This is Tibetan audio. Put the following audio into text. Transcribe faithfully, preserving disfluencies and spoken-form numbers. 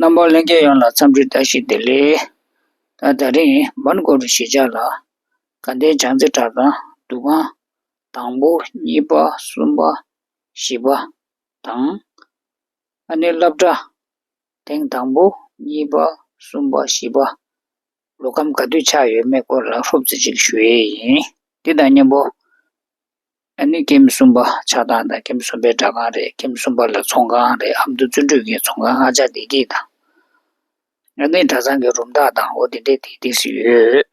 རྣམ་པ་ལྷན་རྒྱས་ཡོངས་ལ་འཚམས་འདྲི་བཀྲ་ཤིས་བདེ་ལེགས། ད་ད་རིང་བཱན་གོ་རི་གཞིས་ཆགས་ལ་དགའ་ལྡན་བྱང་རྩེ་གྲྭ་ཚང་འདུ་ཁང་དང་པོ་གཉིས་པ་གསུམ་པ་བཞི་པ་དང་། ཨ་ནི་སློབ་གྲྭ་ཐེངས་དང་པོ་གཉིས་པ་གསུམ་པ་བཞི་པ་ལོ་ཁམས་ག་དུས་ཆགས་ཡོད་མེད་སྐོར་ལ་ཧྲོབ་ཙམ་ཅིག་ཞུ་ཡས་ཡིན། དེ་དང་མཉམ་པོ། ཨ་ནི་ཀེམ་གསུམ་པ་ཆགས་སྟངས་དང་ཀེམ་གསུམ་པའི་སྦྲག་ཁང་རེད། ཀེམ་གསུམ་པ་ལ་ཚོང་ཁང་རེད། ཨ་མདོ་བརྩོན་འགྲུས་ཀྱི་ཚོང་ཁང་ཨ་ཅག་བདེ་སྐྱིད་དང་། ཨ་ནི་གྲྭ་ཚང་གི་རུམ་བདག་དང་འོ་དེ་འདྲས་དེ་དེ་སུ་ཡོད།